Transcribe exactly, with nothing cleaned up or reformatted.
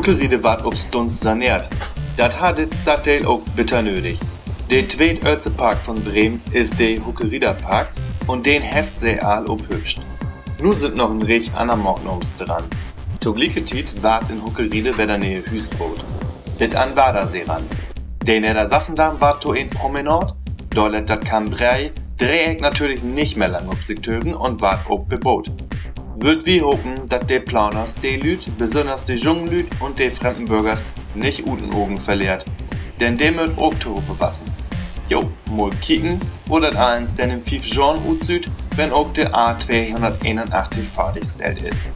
Huckeriede warrt opstunns saneert. Dat harr dit Stadtdeel ok bitter nödig. De tweetöllste Park von Bremen is de Huckerieder Park, un den hebbt se al ophübscht. Nu sünd noch en Reeg anner Maatnahmen dran. To glieke Tiet warrt in Huckeriede wedder ne'e Hüüs boot, bit an Wadersee ran. De Neddersassendam warrt to en Promenaad. Dor lett dat Cambrai-Dreeeck natürlich nich mehr lang op sik töven un warrt ok beboot. Wüllt wi hopen, dat de Planers de Lüüd, besünners de jungen Lüüd un de Fremdenbörgers, nich ut de Ogen verleert. Denn de mööt ok tohope wassen. Jo, mal kieken, wo dat allens denn in fief Johren utsüht, wenn ok de A tweehunnerteenunachtzig fardigstellt is.